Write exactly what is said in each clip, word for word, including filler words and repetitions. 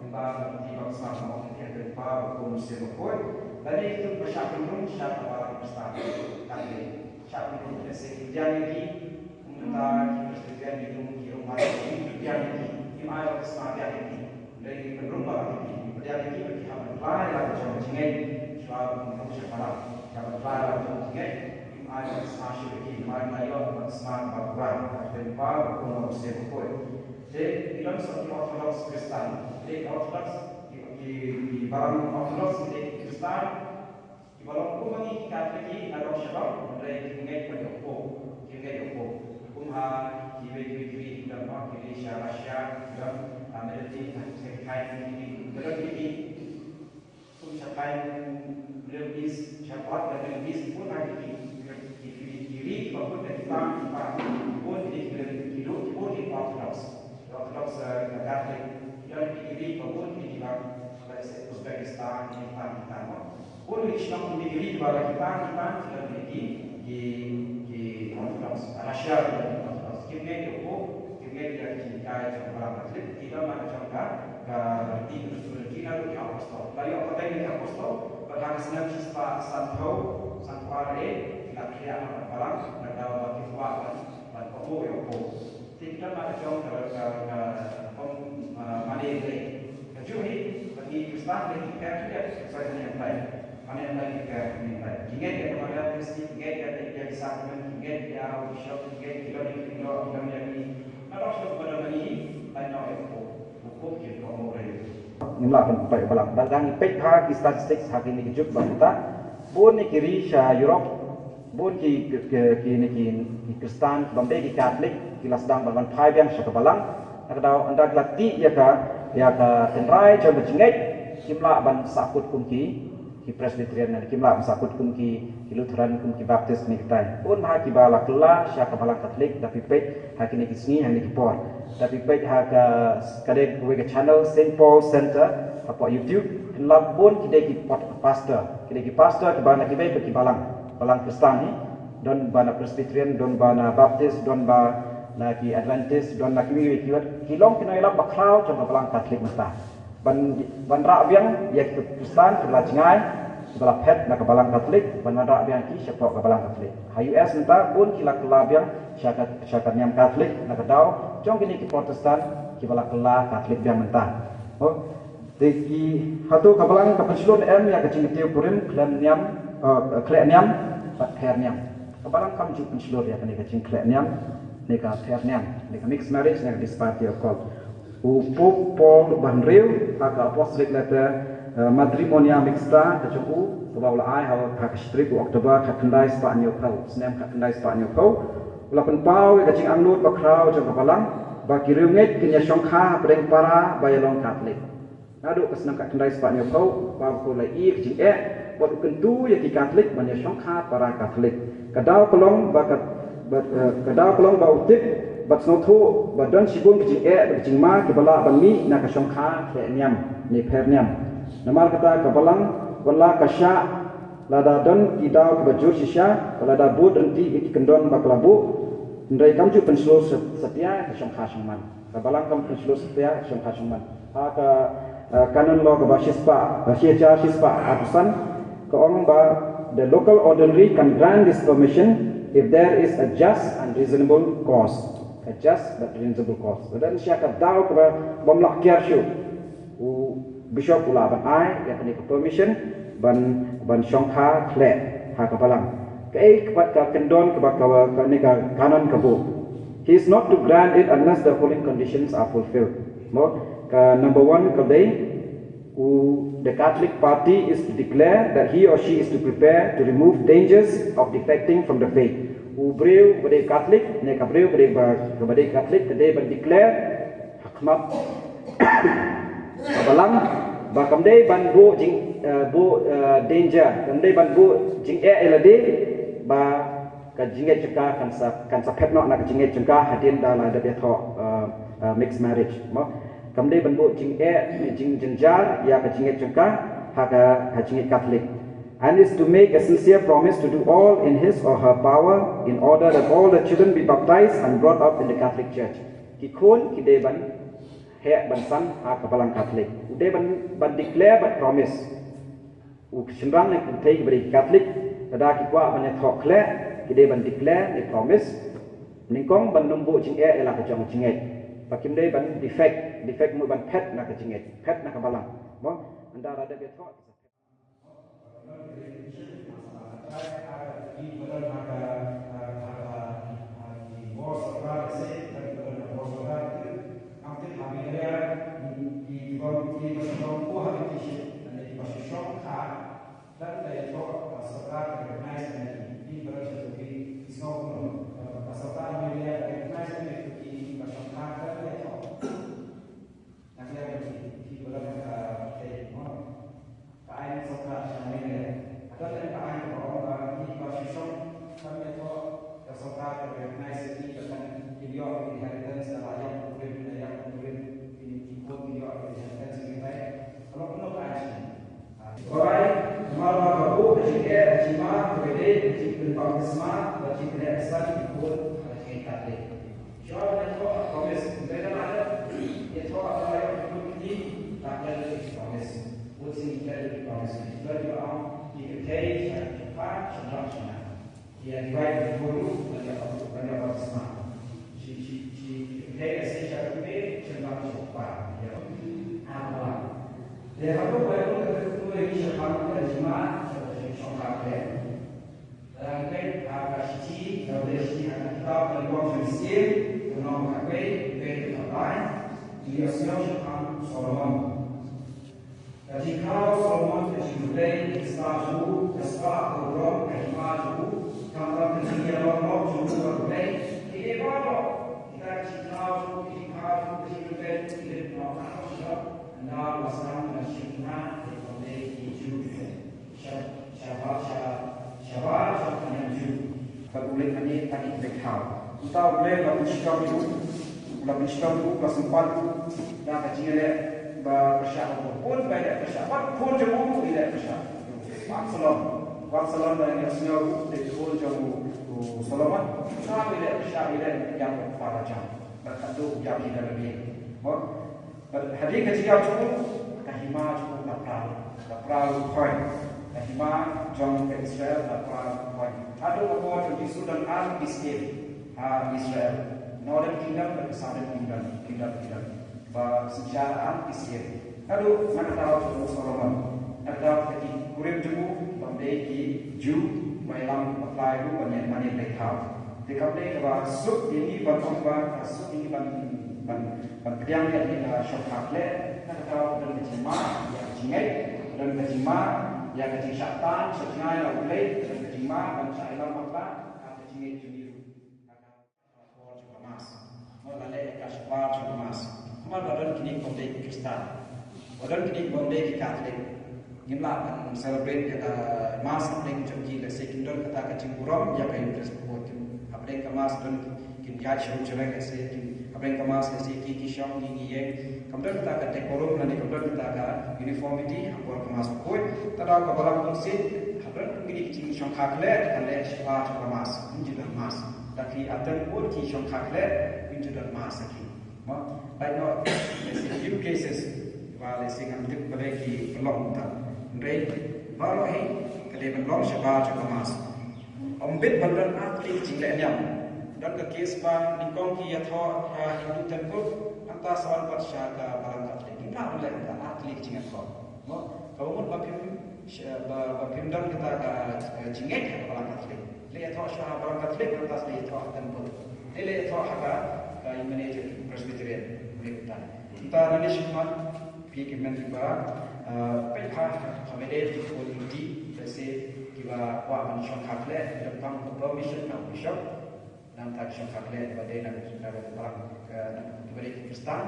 Ba ki baptisma ma ong ki ha kyrteng Kpa bad Khun bad Mynsiem Bakhuid. Lane ki tuh ba shah pynrung sha ka balang Khristan Katholik. Shah pynrung, lehse ki pdiang ïa ki, kumta ki Presbyterian ki rung, ki rung ha ki, ki pdiang ïa ki. Kim ai baptisma pdiang ïa ki. Hynrei ki pynrung balang ïa ki. Ki pdiang ïa ki bad ki hap ban phla ïa la ka jong ka jingngeit. Shuwa ba kin rung sha balang, ki hap ban phla ïa la ka jong ka jingngeit. Kim ai baptisma shuh ïa ki. Namar ki la ïoh baptisma kaba pura. Ha ka kyrteng Kpa bad Khun bad Mynsiem Bakhuid. Te ki don sa ki Orthodox Khristan. Te ki Orthodox, ki, ki, ki balang Orthodox, ki dei ki Khristan kiba long kumba ngi ki Katholik ngi la long sha long, hynrei kim ngeit ban ïoh Pope, kim ngeit ïoh Pope. Kum ha kiwei kiwei ki ri ki don, ki ri sha Russia ki don, ha Middle East, ha ki, ha ki, ki don ki ri kum sha Middle East, sha Black Middle East, bun ha ki, ki, ki, ki, ki ri kiba bun na ki bang, ki bang, bun ki, ki, ki, ki, ki Orthodox, Orthodox, eh, Catholic, ki don ki ri kiba bun ki, ki bang, let's say, Uzbekistan, ki bang, ki bang, bun ki shnong ki ri kiba la ki bang, ki bang, ki don ki, ki, ki, ki Orthodox, Russia, ki don ki Orthodox, kim ngeit ïa u Pope, kim ngeit ïa ki jinghikai jong ka balang Katholik, ki don la ka jong ka, ka riti ka dustur jong ki naduh ki apostol. La ïoh pateng ïa ki apostol, bad ha ka snem shispah sanphew, sanphew ar, eh, ki la khlieh noh na ka balang, na ka daw ba kim kwah ban, ban kohnguh ïa u Pope. Te ki don la ka jong ka, ka, ka, ka, ah, mane Blei. Kajuh hi, bad ngi Khristan, ngi pher khlieh, sorry, ngi pher. Mane Blei ngi pher, ngi pher. Ngi ngeit ïa ka Maria Theisotti, ngi ngeit ïa ka, ïa ka sakramen, ngi ngeit ïa u Bishop, ngi ngeit ïa ki lok, ngi ngeit ïa ki lok, ngi ngeit ïa ki. Nga dok shuh ba don ngi, lait noh ïa u Pope. U Pope ki kohnguh ruh. Ngim lah ban pynpait ïa u balang. Bad lada ngi peit ha ki statistics ha kine ki juk ba mynta, bun ki ri sha Europe, bun ki, ki, ki, kine ki, ki Khristan, bym dei ki Katholik, ki la sdang ban wan phai biang sha ka balang. Na ka daw ynda ki la tih ïa ka, ïa ka tynrai jong ka jingngeit, kim lah ban sahkut kum ki, ki Presbyterian, ne kim lah ban sahkut kum ki, ki Lutheran, kum ki Baptist ne kitai. Bun bha kiba la kylla sha ka balang Katholik, da phi peit ha kine ki sngi, ha kine ki por. Da phi peit ha ka, ka dei kawei ka channel, Saint Paul Center, hapoh YouTube, kin lap bun ki dei ki pot-, pastor. Ki dei ki pastor kiba na kiwei pat ki balang, balang Khristan hi. Don ba na Presbyterian, don ba na Baptist, don ba na ki Adventist, don na kiwei kiwei, ki long ki nongïalam bakhraw jong ka balang Katholik mynta. Ban, ban rah biang ïa ki Khristan kiba la jngai, kiba la phet na ka balang Katholik, ban wanrah biang ki shapoh ka balang Katholik. Ha U S mynta bun ki la kylla biang sha ka, sha ka niam Katholik, na ka daw jong kine ki Protestant kiba la kylla Katholik biang mynta. Oh, te ki, hato ka balang ka pynshlur em ïa ka jingkyntiew kurim khlem niam, eh, khleh niam bad pher niam? Ka balang kam ju pynshlur ïa kane ka jingkhleh niam ne ka pher niam, ne ka mixed marriage, ne ka disparity of cult. U Pope Paul ba hynriew, ha ka Apostolic Letter, eh, Matrimonia Mixta ka jong u, kaba u la ai ha, ha ka shi tarik u October khatkhyndai spah hynñiewphew, snem khatkhyndai spah hynñiewphew, u la pynpaw ïa ka jingangnud bakhraw jong ka balang ba ki riewngeit kin ïa shongkha hapdeng para ba ïa long Katholik. Naduh ka snem khatkhyndai spah hynñiewphew, ba u la ïoh ka jingeh bad u kyntu ïa ki Katholik ban ïa shongkha para Katholik. Ka daw ka long ba ka, ba, eh, ka daw ka long ba u tip bad sngewthuh ba don shibun ka jingeh bad ka jingma kiba lah ban mih na ka shongkha khleh niam ne pher niam. Namar kata ka balang wat la ka shah, lada don ki daw kiba jur shisha, lada bud ryntih ïa ki kyndon ba ka la buh, hynrei kam ju pynshlur sa-, satia ka shongkha shongman. Ka balang kam pynshlur satia ka shongkha shongman. Ha ka, eh, canon law kaba shispah, eh, shi hajar shispah arphew san, ka ong ba the local ordinary can grant this permission if there is a just and reasonable cause. A just but reasonable cause. Lada don shisha ka daw kaba bym lah kiar shuh, u bishop u lah ban ai ïa kane ka permission ban, ban shongkha khleh ha ka balang. Kaei pat ka kyndon kaba, kaba, kane ka canon ka buh? He is not to grant it unless the following conditions are fulfilled. Mo, ka number one ka dei, u, the Catholic party is to declare that he or she is to prepare to remove dangers of defecting from the faith. U briew ba dei Catholic ne ka briew ba dei ba, ba dei Catholic ka dei ban declare ha khmat ka balang ba kam dei ban buh jing, eh, buh, eh, danger, kam dei ban buh jingeh ïa lade ba ka jingngeit jong ka kan sa, kan sa phet noh na ka jingngeit jong ka hadien da la dep ïathoh, eh, eh, mixed marriage. Mo, kam dei ban buh jingeh ne jingjynjar ïa ka jingngeit jong ka ha ka, ha jingngeit Catholic. And is to make a sincere promise to do all in his or her power in order that all the children be baptized and brought up in the Catholic Church. Ki khun ki dei ban heh ban san ha ka Balang Katholik. U dei ban, ban declare bad promise. U shynrang ne ki kynthei kiba dei ki Katholik, lada ki kwah ban ïathoh khleh, ki dei ban declare ne promise. Nyngkong ban nym buh jingeh ïa la ka jong jingngeit. Ba kim dei ban defect, defect mut ban phet na ka jingngeit, phet na ka balang. Mo, ynda la dep ïathoh. Ka aiñ sorkar sha Meghalaya. Hato lem ka aiñ ka ong ba ki ba shisha kam ïathoh ka sorkar ka recognize ïa ki ba kan kin ïoh inheritance na la ïap kurim, na ïap kurim, kin kin kin ïoh inheritance ïa ki. Ka long kumno ka aiñ shisha? Alright, namar ba ka buh ka jingeh, ka jingma, ka bede, ka jingpynbaptisma, ka jingpyneh ka san, ka bun, ka jingeh ka dei. Shuwa ban ïathoh ka promise, hynrei lada ïathoh ka la ïoh ka bun kti, la klet ka promise. Bun sien klet ka promise. Lada ïoh ki kynthei sha ki kpa, sha nong sha nong. Ïa divide the group, ban ïoh ban ïoh baptisma. Shi shi shi ki kynthei lehse sha ka kmie, sha nong sha kpa. Ïa. Amen. Te hato Baibl ka kyntu ïa ki shaphang ka jingma, shaphang ka jingshongkha klet. Lada ngin peit ha ka shithi, lada ngin peit ha ka kitab Baibl jong Syiem, ka lynnong khatwei, peit ha ka lai, ngi ïohsngew shaphang Solomon. Ka jingkhaw Solomon ka jingkyrkhu, ka jingkyrkhu, ka spah, ka burom, ka hima jong u, khamtam ka jingïalam lok jong u bad U Blei, ki dei baroh kita ki jingkhaw jong u, ki jingkhaw jong u, ka jingkyrkhu, ki dei baroh, ynda la sdang ban shim bynta, dei ban dei ki Jiw. Sha-, shabar, sha-, shabar, shabar, ka niam Jiw. Bad u leit hangne ha ki bynta. Uta U Blei u la pynshitom ïa u, u la pynshitom ïa u, u la sympat ïa u da ka jingïaleh ba pyrshah, bun ba ïaleh pyrshah. Wat khun jong u u ïaleh pyrshah. U Absalom. U Absalom ba ngi ïohsngew u dei khun jong u, u Solomon. Uta u ïaleh pyrshah, u ïaleh ïa u para jong. Bad haduh u ïap hi da lade. Mo? Bad hadien ka jingïap jong u, ka hima jong u la pra, la pra ruh khoi. Ka hima jong ka Israel la pra ruh khoi. Haduh ka por jong u Jisu don ar ki state ha Israel. Northern Kingdom bad Southern Kingdom, Kingdom, Kingdom. Ba synshar ar ki state. Haduh na ka daw jong u Solomon. Na ka daw ka jingkurim jong u, bym dei ki Jiw, ba ïalam ba pynlait ruh ban ïa, ban ïa pynlait thaw. Te kam dei kaba suk ïa ngi ban ong ba, ka suk ïa ngi ban, ban Ban pdiang ïa kane ka shongkha khleh, na kata ka don ka jingma ïa ka jingngeit, ka don ka jingma ïa ka jingshah tan shah jngai na U Blei, ka don ka jingma ban shah ïalam bakla ha ka jingngeit jong ngi ruh. Ka por jong ka Mass. Mo, la leh ka shabar jong ka Mass. Namar ba don kine kibym dei ki Khristan, ba don kine kibym dei ki Katholik. Ngim lah ban celebrate ïa ka Mass hapdeng jong ki, lehse kin don kata ka jingburom ïa ka Eucharist bakhuid. Hapdeng ka Mass don kin ïaid sha rum sha reng, lehse kin, hapdeng ka Mass lehse ki, ki shong, ngi, ngi ïeng. Kam don kata ka decorum lane kam don kata ka uniformity ha por ka Mass bakhuid. Te daw ka Balang Bunsien, ha don kum kine ki jingshongkha khleh, ka leh shabar jong ka Mass, ym ju don Mass. Da ki attend bun ki shongkha khleh, ym ju don Mass ha ki. Mo, right now, there's a few cases ba lehse ngam tip balei ki pynlong kumta. Hynrei baroh hi ka dei ban long shabar jong ka Mass. Ym bit ban don ar tylli ki jingleh niam. Don ka case ba nyngkong ki ïathoh ha Hindu temple, hangta sa wan pat sha ka Balang Katholik. Ngim lah ban leh kumta, ar tylli ki jingïathoh. Mo, kaba mut ba phim, sha-, ba, ba phim don kata ka, eh, jingngeit ha ka Balang Katholik. Leit ïathoh sha Balang Katholik, nangta leit ïathoh ha temple. Leit ïathoh ha ka, ka, ïa mane, Presbyterian, leit kumta. Kumta nangne shakhmat, phi ki hynmen ki para, eh, peit ha, ha, ha mane ki khun ki kti, lehse kiba kwah ban shongkha khleh, ki donkam ka permission na u bishop. Nangta ki shongkha khleh ba dei na, na ka Balang, eh, na kiba dei ki Khristan,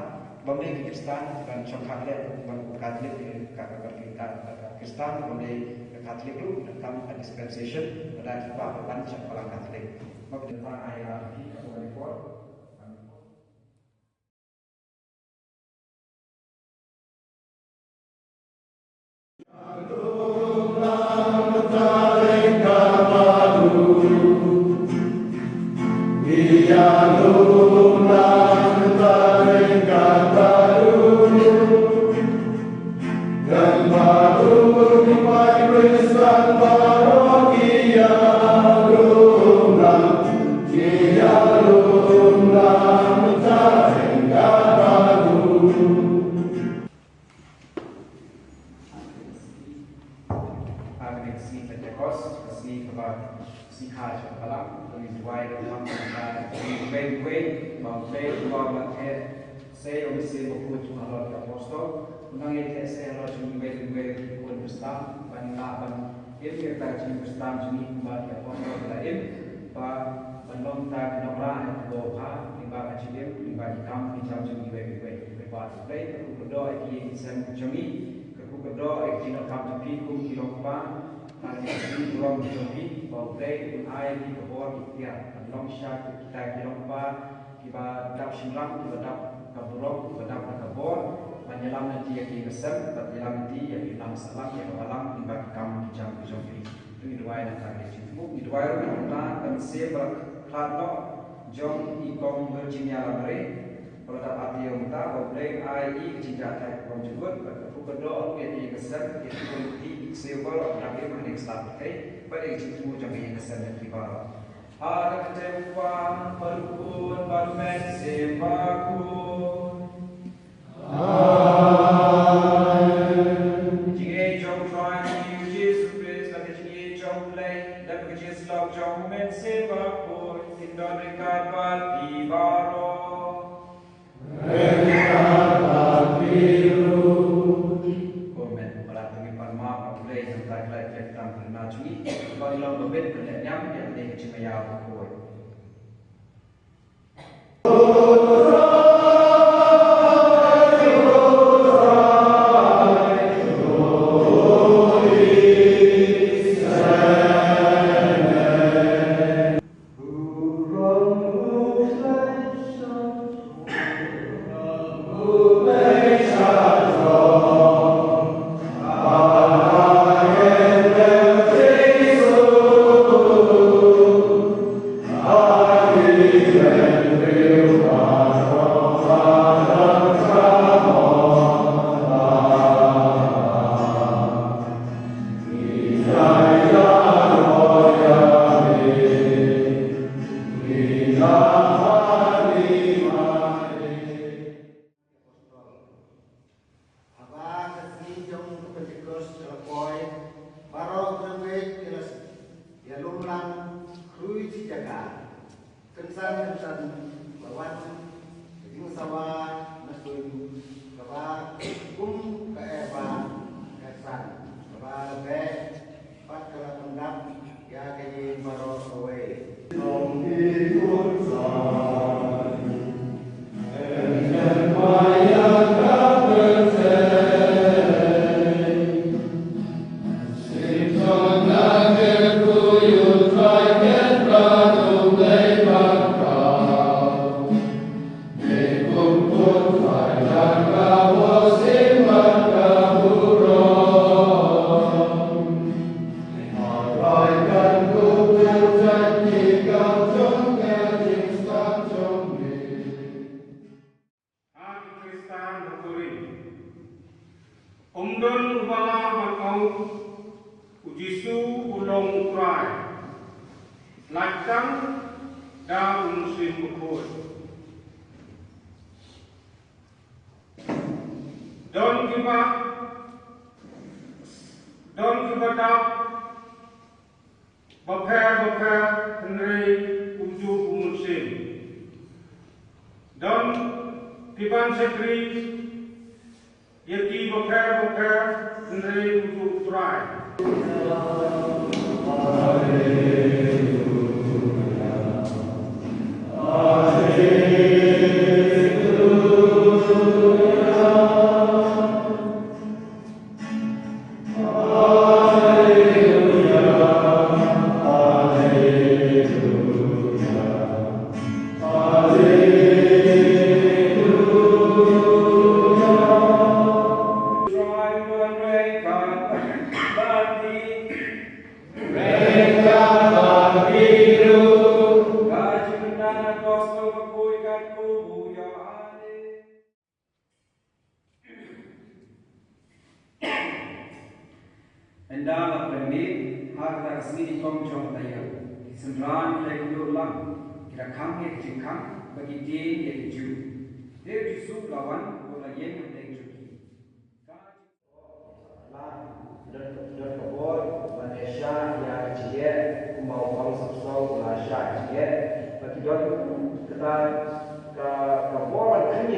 bym dei ki Khristan, ban shongkha khleh, ban u Katholik, eh, ka, ka, ka, ka, ka Khristan, bym dei ka Katholik ruh, donkam ka dispensation, lada ki kwah ban sha Balang Katholik. Ba ka dei ba ai, ah, ki, ka, ka, ka, Sei ong sei ba kut jong halor ki apostol. Nang ïa te sei halor jong iwei iwei ki khun Khristan ban lah ban im ïa ka jingkhristan jong ngi kumba ki apostol ki la im. Ba ban long ta ki nongrah ha ki bor ha lyngba ka jingim lyngba ki kam ki jam jong iwei iwei. Iwei ba tu play ka kut ka doh ïa ki ïing ki sem jong ngi. Ka kut ka doh ïa ki jingdonkam jong phi kum ki long kpa. Ka jingdonkam jong phi ba U Blei un ai ïa ki ka bor ki tiar ban long sha kita ki long kpa. Kiba dap shynrang, kiba dap ka burom, kiba dap ka bor, ban ïalam lynti ïa ki ïing ki sem, ban ïalam lynti ïa ki nong sahlang, ïa ka balang, lyngba ki kam ki jam ki jong ki. To ngi duwai na ka jingthmu, ngi duwai ruh na ka mynsiem ba la khlad noh jong i Kong Virginia Lamare, ba la dap ati ïa u mynta, ba U Blei ai i ka jingjahthait kaba jyngut, bad ka kut ka doh ruh ïa ki ïing ki sem, ïa ki khun ki kti, ki ksiew baroh, ba dap im ha kane ka sla pyrthei, bad ïa ka jingthmu jong ki ïing ki sem jong ki baroh. Ha ka kyrteng u Kpa bad u Khun bad u Mynsiem Bakhuid. Amen. Jingïeit jong u Trai jong ngi u Jisu Khrist, bad ka jingïeit jong u Blei, bad ka jingïasyllok jong u Mynsiem Bakhuid, kin don ryngkat bad phi baroh. Amen. Ba la tang ïa pan map ïa U Blei, jong ka la ïa tang pynna jong ngi. Ba ngi long ba bit ban leh niam ïa ka dei ka jingmaïa bakhuid. Haba ka sngi jong ka Pentekost ka la poi, baroh ki nongwei ki la ïalum lang khrui shi jaka. Kynsan kynsan la wan ka jingsawa na suiñ kaba kum ka Eva ka san kaba la beh. Bad ka la pyndap ïa ka ïing baroh kawei. Ha ki Khristan ha Korinth. Um don uba lah ban ong, U Jisu u long U Trai. Lait tang da u Mynsiem Bakhuid. Don kiba, don kiba dap bapher bapher hynrei ujuh u Mynsiem. Don kiban shakri ïa ki bapher bapher hynrei ujuh U Trai. Ynda la pynmih ha kata ka sngi nyngkong jong ka taïew, ki synran ki la ïakynduh lang, ki la khang ïa ki jingkhang, bad ki tieng ïa ki juh. Te u Jisu u la wan, bad u la ïeng hapdeng jong ki. Don, don ka bor ban ïa shah ïa ka jingeh, kumba u Paulus apostol u la shah ïa ka jingeh. Bad ki don kata ka, ka bor ban khring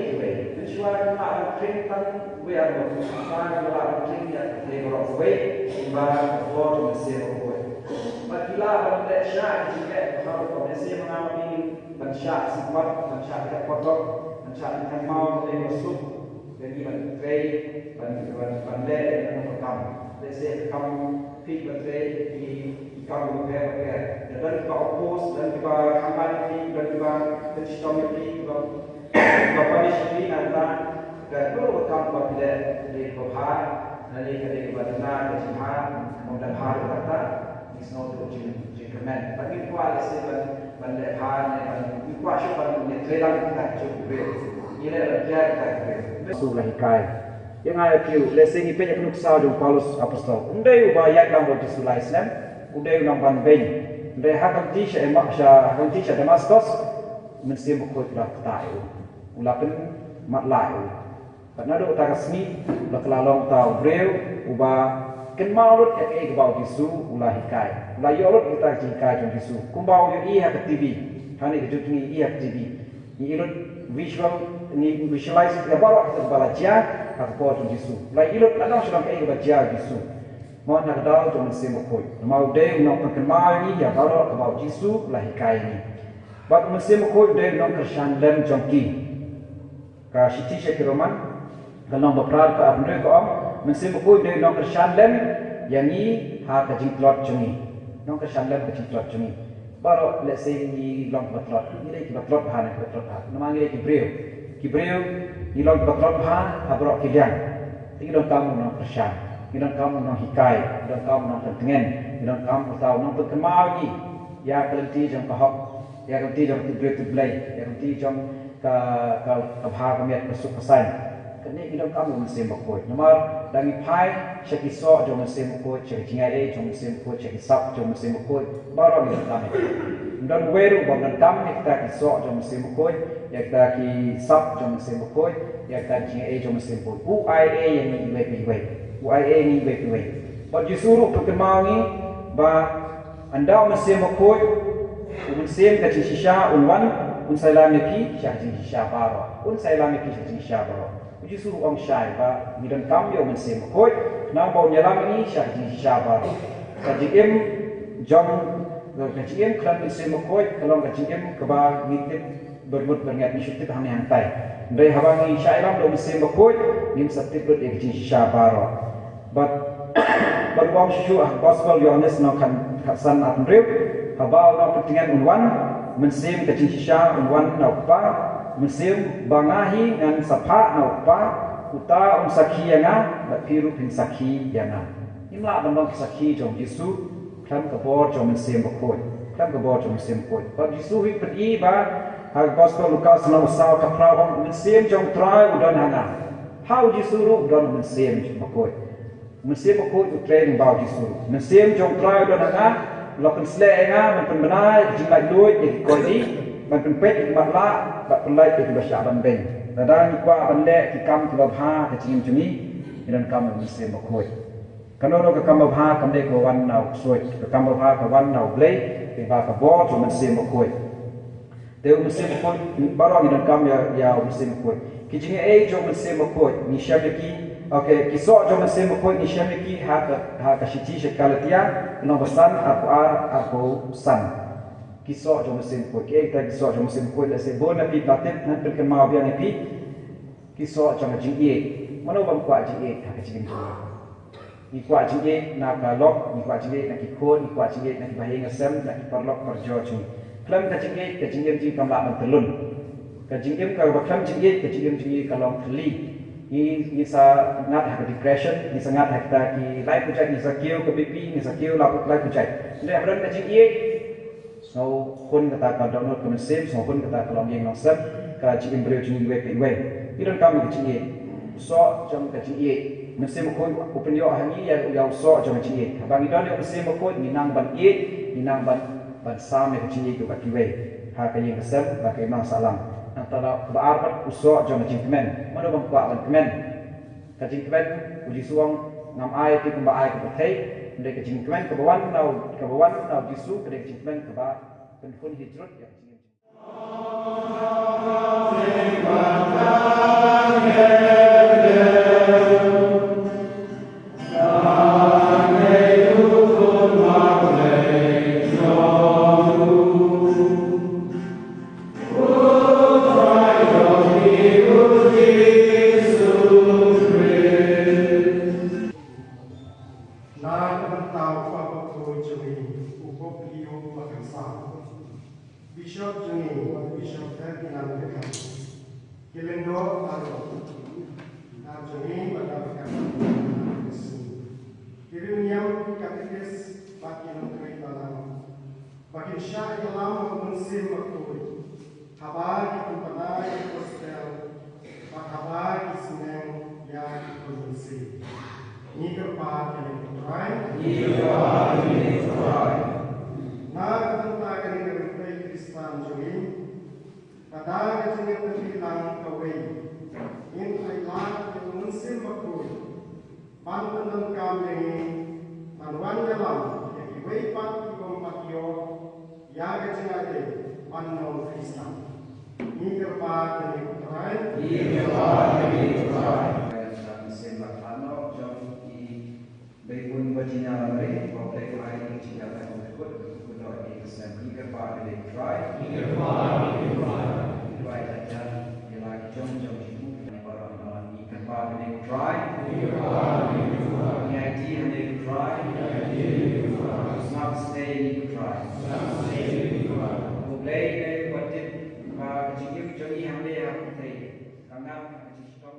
Wei ar bok, ba ngi la ban ring ïa ka pyrthei baroh kawei, kumba ka bor jong u Mynsiem Bakhuid. Bad ki la ban leh shah ki jingeh, ha ka bok Mynsiem nga ma phi ban shah sngewbha, ban shah ïa ka potok, ban shah ïa ka maw, ban ïa ka suk, ban ïa ban trei, ban ban ban leh ïa ka kam. Lehse ka kam phi ban trei, ki ki kam ba pher ba pher. Lada don kiba oppose, don kiba khamai ïa phi, don kiba pynshitom ïa phi, kiba Ba punish phi nangta, ka dei ka kam ba phi leh, ka dei kaba bha, lane ka dei kaba duna ka jingbha, ka bym dang bha ruh kata, ngi sngewthuh jing jingkyrmen. Ba ngim kwah lehse ban ban leh bha ne ban ngim kwah shuh ban ïatrei lang kita ki jong u briew. Ngi leh ban kiar kita ki briew. Jisu u la hikai. Ïa nga ïa phi ruh, lehse ngi peit ïa ka nuksa jong u Paulus apostol. Um dei uba ïaid lang bad u Jisu lai snem, u dei u nongban beiñ. Hynrei ha ka lynti sha Emma, sha ha ka lynti sha Damaskus, u Mynsiem Bakhuid u la ktah ïa u. U la pynmatlah ïa u. Bad naduh kata ka sngi ba ka la long uta u briew uba kynmaw lut ïa kaei kaba u Jisu u la hikai. U la ïoh lut ïa kita ki jinghikai jong u Jisu. Kumba u ïohi ha ka T V. Hangne ka jong ngi ïohi ha ka T V. Ngi ïohi lut visual, ngi visualize ïa baroh kita kiba la jia ha ka por jong u Jisu. U la ïohi lut la dang shu dang kaei kaba jia u Jisu. Mo na ka daw jong u Mynsiem Bakhuid. Namar u dei u nongpynkynmaw ïa ngi ïa baroh kaba u Jisu u la hikai ïa ngi. Bad u Mynsiem Bakhuid u dei u nongkyrshan lem jong ki. Ka shithi sha ki Roman, ka lynnong ba phra, ka arphew hynriew ka ong, Mynsiem Bakhuid u dei u nongkyrshan lem ïa ngi ha ka jingtlot jong ngi. Nongkyrshan lem ka jingtlot jong ngi. Baroh lehse ngi long kiba tlot, ngi dei kiba tlot bha ne kiba tlot bha. Namar ngi dei ki briew. Ki briew ngi long kiba tlot bha ha baroh ki liang. Te ngi donkam u nongkyrshan, ngi donkam u nonghikai, ngi donkam u nongpyntngen, ngi donkam uta u nongpynkynmaw ïa ngi ïa ka lynti jong ka hok, ïa ka lynti jong ka tip briew tip Blei, ïa ka lynti jong ka ka ka bha ka miat ka suk ka saiñ. Kane ngi donkam u Mynsiem Bakhuid. Namar lada ngi phai sha ki soh jong u Mynsiem Bakhuid, sha ki jingaiei jong u Mynsiem Bakhuid, sha ki sap jong u Mynsiem Bakhuid, baroh ngi donkam ïa ki. Ym don uwei ruh uba ym donkam ïa kita ki soh jong u Mynsiem Bakhuid, ïa kita ki sap jong u Mynsiem Bakhuid, ïa kita ki jingaiei jong u Mynsiem Bakhuid. U aiei ïa ngi iwei pa iwei. U aiei ïa ngi iwei pa iwei. Bad u Jisu ruh u pynkynmaw ïa ngi ba ynda u Mynsiem Bakhuid, u Mynsiem ka jingshisha un wan, un sa ïalam ïa phi sha ka jingshisha baroh. Un sa ïalam ïa phi sha ka jingshisha baroh. U Jisu u ong shai ba ngi donkam ïa u Mynsiem Bakhuid, khnang ba un ïalam ïa ngi sha ka jingshisha baroh. Ka jingim jong, ka jingim khlem Mynsiem Bakhuid ka long ka jingim kaba ngi tip byrngut byrngiat, ngi shu tip hangne hangtai. Hynrei haba ngi shah ïalam da u Mynsiem Bakhuid, ngin sa tip lut ïa ka jingshisha baroh. Bad, bad u ong shuh shuh ha ka Gospel Ïohannes lynnong khat, khatsan arphew hynriew, haba u Nongpyntngen un wan, Mynsiem ka jingshisha un wan na u Kpa, Mynsiem ba nga hi ngan sa phah na u Kpa, uta un sakhi ïa nga, bad phi ruh phin sakhi ïa nga. Ngim lah ban long ki sakhi jong u Jisu khlem ka bor jong u Mynsiem Bakhuid. Khlem ka bor jong u Mynsiem Bakhuid. Bad u Jisu hi u pyni ba ha ka Gospel Lukas lynnong ba saw, ka phra, u ong, u Mynsiem jong u Trai u don ha nga. Ha u Jisu ruh u don u Mynsiem Bakhuid. U Mynsiem Bakhuid u trei lyngba u Jisu. U Mynsiem jong u Trai u don ha nga, u la pynsleh ïa nga ban pynbna ïa ki jinglaitluid ïa ki khyllipmat, ban pynpeit ïa ki matlah, bad pynlait ïa kiba shah ban beiñ. Lada ngi kwah ban leh ki kam kiba bha ha ka jingim jong ngi, ngi donkam ïa u Mynsiem Bakhuid. Kano kano ka kam ba bha kam dei kaba wan na u ksuid, ka kam ba bha ka wan na u Blei, te ba ka bor jong u Mynsiem Bakhuid. Te u Mynsiem Bakhuid, baroh ngi donkam ïa, ïa u Mynsiem Bakhuid. Ki jingaiei jong u Mynsiem Bakhuid ngi shem ïa ki, okay, ki soh jong u Mynsiem Bakhuid ngi shem ïa ki ha ka, ha ka shithi sha ki Galatia, lynnong ba san, arphew ar, arphew san. Ki soh jong u Mynsiem Bakhuid, kiei kita ki soh jong u Mynsiem Bakhuid, lehse bun na phi ba la tip, ngan pynkynmaw biang ïa phi. Ki soh jong ka jingïeit. Mano bym kwah jingïeit ha ka jingim jong ngi? Ngi kwah jingïeit na ka lok, ngi kwah jingïeit na ki khun, ngi kwah jingïeit na ki bahaïing hasem, na ki paralok parajor jong ngi. Khlem ka jingïeit, ka jingim jong ngi kam lah ban tyllun. Ka jingim kaba khlem jingïeit, ka jingim jong ngi ka long thylli. Ngi, ngi sa ngat ha ka depression, ngi sa ngat ha kita ki lai pujait, ngi sa kiew ka B P, ngi sa kiew lai, lai pujait. Hynrei haba don ka jingïeit, sngewhun kata ka dohnud ka mynsiem, sngewhun kata ka longïing longsem, ka jingim briew jong ngi iwei pa iwei. Ngi donkam ïa ka jingïeit. U soh jong ka jingïeit. Mynsiem Bakhuid u pynïoh ha ngi ïa, ïa u soh jong ka jingïeit. Haba ngi don ïa u Mynsiem Bakhuid, ngi nang ban ïeit, ngi nang ban, ban sam ïa ka jingïeit bad kiwei. Ha ka ïing ka sem, bad ka imlang sahlang. Nangta kaba ar pat u soh jong ka jingkmen. Mano bym kwah ban kmen? Ka jingkmen, u Jisu u ong, ngam ai ïa phi kumba ai ka pyrthei, hynrei ka jingkmen kaba wan na u, kaba wan na u Jisu, ka dei ka jingkmen kaba pynhun hi jrut ïa ka jingim. Bishop jong ngi, Bishop Ferdinand Beckham. Ki lyngdoh baroh, dap jong ngi bad dap ka ki riewniam, ki katekis bad ki nongtrei balang, ba kin shah ïalam ha u Mynsiem Bakhuid haba ki pynpaw ïa ka gospel bad haba ki sneng ïa ki khun mynsiem. Ngi kyrpad ïa kane ko Trai. Ngi kyrpad ïa kane ko Trai. Na ka bynta kane ka rympei Khristan jong ngi, ka da ka jingïatylli lang kawei, ngin ailad ïa u Mynsiem Bakhuid ban pyndonkam ïa ngi ban wan ïalam ïa kiwei pat ki bym pat ïoh ïa ka jingïadei ban long Khristan. Ngi kyrpad ïa kane ko Trai. Ngi kyrpad ïa kane ko Trai. Ka mynsiem ba khlad noh jong i Baibun Virginia Lamre, ba U Blei u ai ïa ka jingïaid ba kut kut, kut kut ïa ka mynsiem. Ngi kyrpad ïa kane ko Trai. Ngi kyrpad ïa kane ko Trai. Ngi kyrpad ïa la ki jong jong ki bun. Ngi kyrpad ïa kane ko Trai. Ngi kyrpad ïa kane ko Trai. Ngi aiti ha kane ko Trai. Ngi aiti ha kane ko Trai. Sngap sdei ïa kane ko Trai. Sngap sdei ïa kane ko Trai. U Blei u ba tip ba ka jingim jong ngi hangne ha pyrthei ka ngat ha ka jingshitom.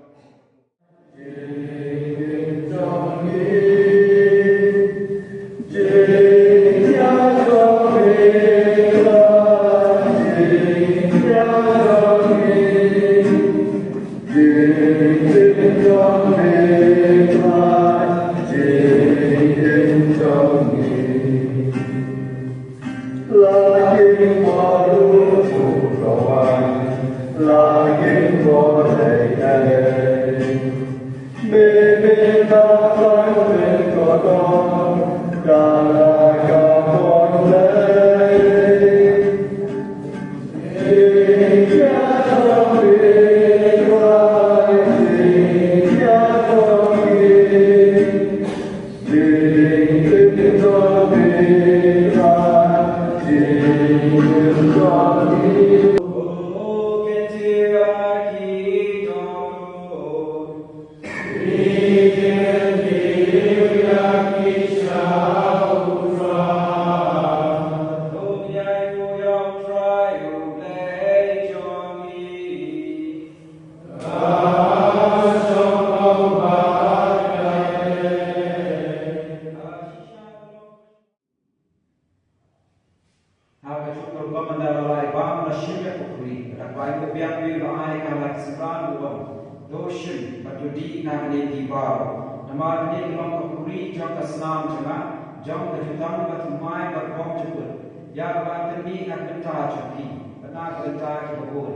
Ha ka juh ka rukom ynda la lai bam la shim ïa ka khuri, ka da bai u biang ïa u la ai ka la ka synran u ong, to shim bad to dih na kane phi baroh. Namar kane ka long ka khuri jong ka snam jong nga, jong ka jutang ba thymmai bad rukom jukut. Ïa kaba pynmih na ka bynta jong phi bad na ka bynta kiba bun,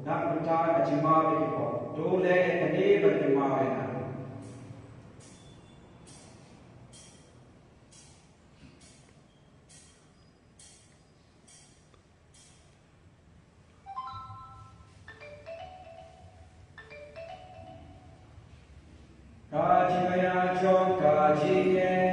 na ka bynta ka jingmap ïa ki pop. To leh ïa kane ban pynmaw ïa nga. Ka jingïaid jong ka jingeh.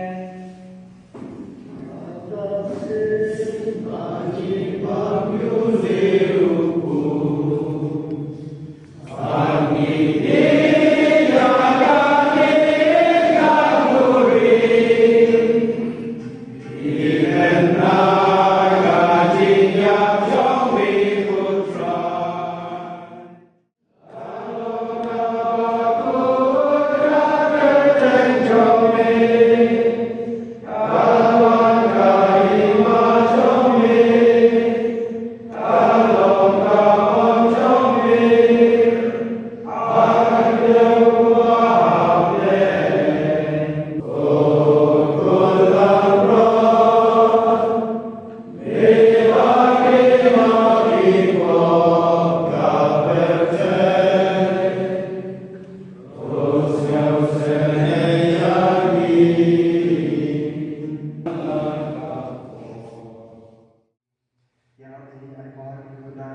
Ïa ngi ai bor ïa ki khynnah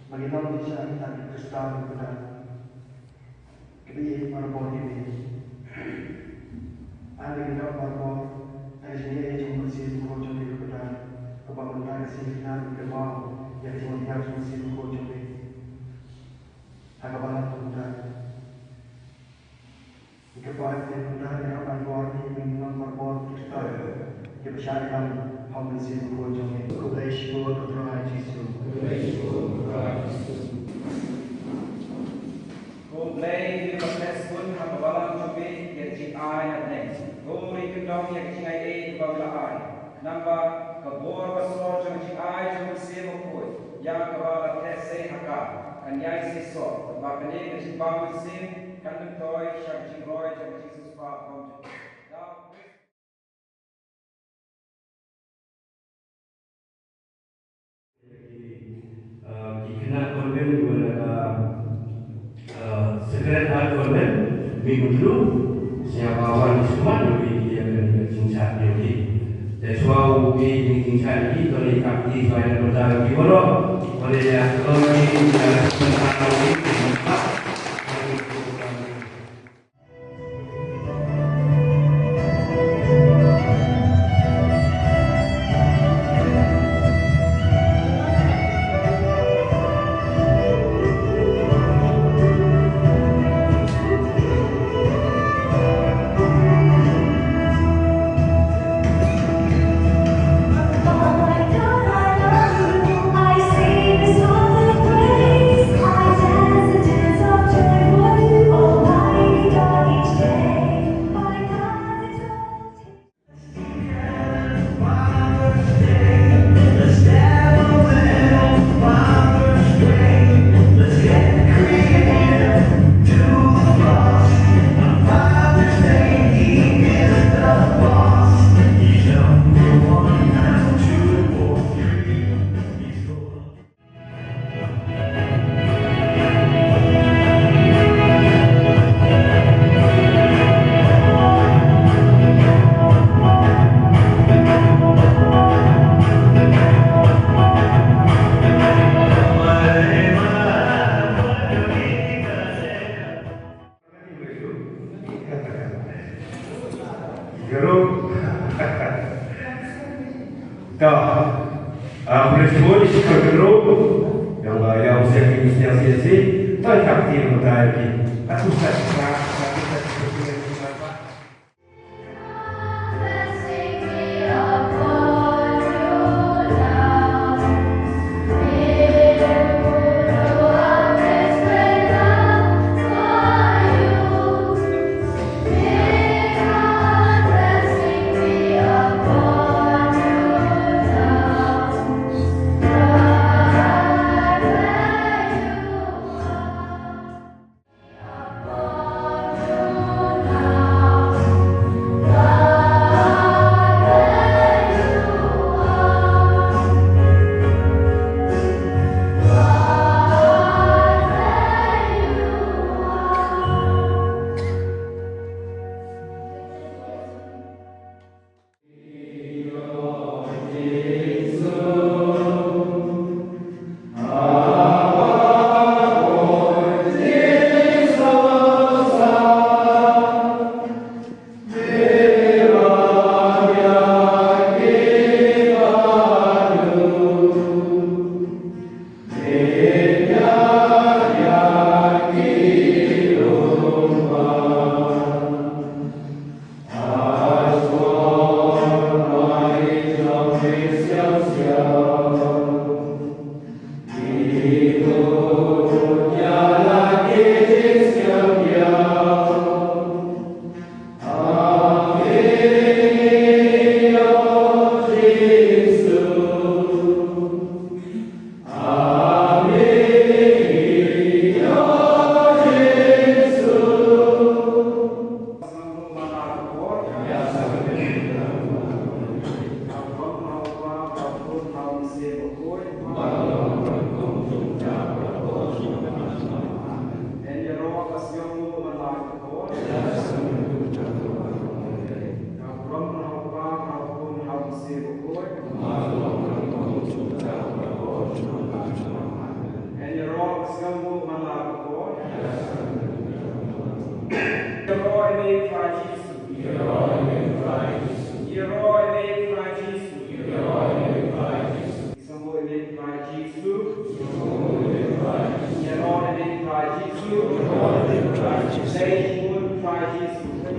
ba ngin long ki sha ki Khristan ki khynnah. Kaba ïeit marwei ki dei. Ai ba ngin long marwei ai jingïeit jong u Mynsiem Bakhuid jong ki khynnah. Kaba mynta ka sngi khynnah ki kynmaw ïa ka jingïeit jong u Mynsiem Bakhuid jong ki. Ha kaba la mynta. Ïa kaba ai mynta ïa kaba ai bor ïa ki nongpynbor Khristan kiba shah ïalam ha u Khublei shibun, Trai Jisu. Khublei, me ba theh sbun ha ka balang jong me ïa ka jingai ha bneng. Ko ri kyndong ïa ka jingai ei kaba me la ai. Nangba ka bor ba sor jong ka jingai jong u Mynsiem Bakhuid, ïa kaba la theh sei ha ka, kan ïai sei sor, ba kane ka jingbam mynsiem kan myntoi sha ka jingroi jong ka jingsiewspah bymjukut. Uh, ki khynnah convent kiba na ka, uh, Sacred Heart Convent, Mihmyntdu, sngewbha wan sumar ïa ki ïa ka jingshad ïa ki. Te shuwa u ki jingshad ïa ki, to ïa ka ki shuwa ïa ka ki baroh. Wan ïa ka ki ïa ka ki. Guru. To. Ah, boleh sebut isi guru. Yang, ah, yang usia tinggi, usia tinggi. Tuan Kapten Mutaidi. Aku tak, tak, tak, tak, tak, tak, tak, tak.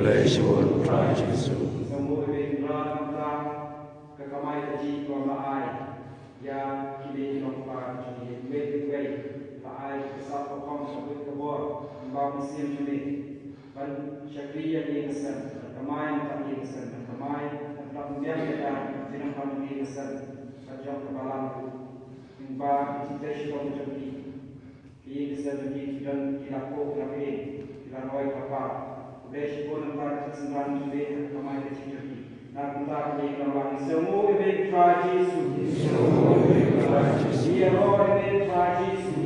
Khublei shibun Trai Jisu. Ïa ka ïing ka sem, ka kamai na ka ïing ka sem, ka kamai na ka pynbiang ïa ka jinglong ka ïing ka sem ka jong ka balang ruh. Lyngba ki jingtrei shitom jong ki, ki ïing ki sem jong ki, ki don ki la koh ki la pyrshah, ki la roi ki la par. Khublei shibun namar ka jingsynran jong ki, ka kamai ka jong ki. Na ka bynta kane ka long, ngi sngew ïa ka Trai Jisu. Ngi ïaroh ïa ka Trai Jisu.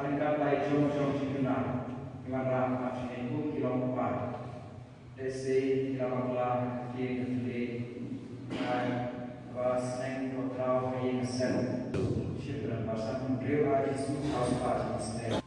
Hadien katba jong jong ki khynnah ki wanrah ha kane ka kum ki long kpa. Lehse ki la bakla ha ka ktien ka thylliej, kaba sneng, kaba khraw ha ïing ha sem. Shim ka dang ba san hynriew ar Jisu, ha u spah jong Israel.